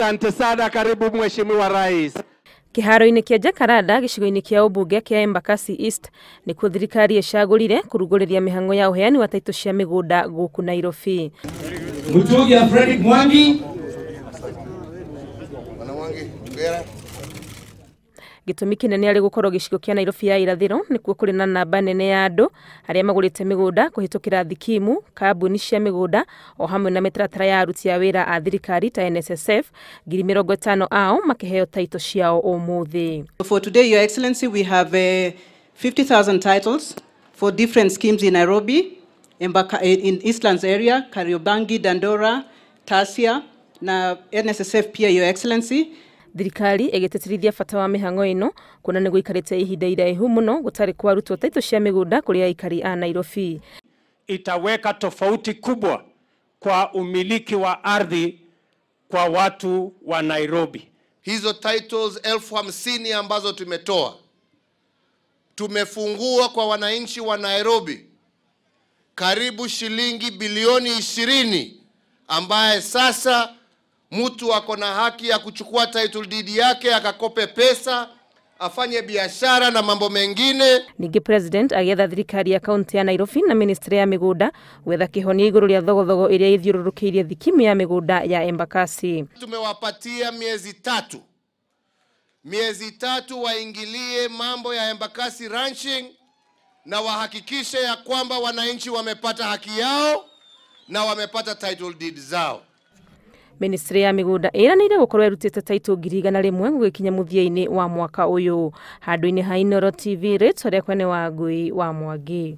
Asante sana, karibu Mheshimiwa Rais. Kĩharo-inĩ kĩa Jacaranda gĩcigo-inĩ kĩa ũmbunge kĩa Embakasi East nĩkuo thirikari ĩcagũrire kũrugũrĩria mĩhang'o ya ũheani wa taitũ cia mĩgũnda gũkũ Nairobi. Mutugia Fredrick Mwangi. Gĩtũmi kĩnene arĩ gũkorwo gĩcigo kĩa Nairobi ya irathĩro nĩkuo kũrĩ na namba nene ya andũ arĩa magũrĩte mĩgũnda kũhĩtũkĩra thikimu, kambuni cia mĩgũnda o hamwe na mĩtaratara ya aruti a wĩra a thirikari ta NSSF 50,000 ao makĩheo taitũ ciao ũmũthĩ. For today, Your Excellency, we have 50,000 titles for different schemes in Nairobi, in Eastlands area, Kariobangi, Dandora, Tasia, na NSSF pia, Your Excellency. Thirikari ĩgĩtĩtĩrithia bata wa mĩhang'o ĩno kuona nĩ gũikarĩte ihinda iraihu mũno gũtarĩ kwarutwo taitũ cia mĩgũnda kũrĩ aikari a Nairobi. Itaweka tofauti kubwa kwa umiliki wa ardhi kwa watu wa Nairobi. Hizo titles 50,000 ambazo tumetoa, tumefungua kwa wananchi wa Nairobi karibu shilingi bilioni 20 ambaye sasa mtu ako na haki ya kuchukua title deed yake akakope pesa afanye biashara na mambo mengine. Ningĩ President agĩetha thirikari ya kaunti ya Nairobi na ministry ya mĩgũnda gwetha kĩhonia igũrũ rĩa thogothogo ĩrĩa ĩthiũrũrũkĩirie thikimu ya mĩgũnda ya Embakasi. Tumewapatia miezi tatu. Miezi tatu waingilie mambo ya Embakasi ranching na wahakikishe ya kwamba wananchi wamepata haki yao na wamepata title deed zao. Ministry ya mĩgũnda ĩranĩire gũkorwo ĩrutĩte taitũ 100,000 gũgĩkinya mũthia-inĩ wa mwaka ũyũ. Handũ-inĩ ha Inooro TV, rĩtwa rĩakwa nĩ Wangui wa Mwangi.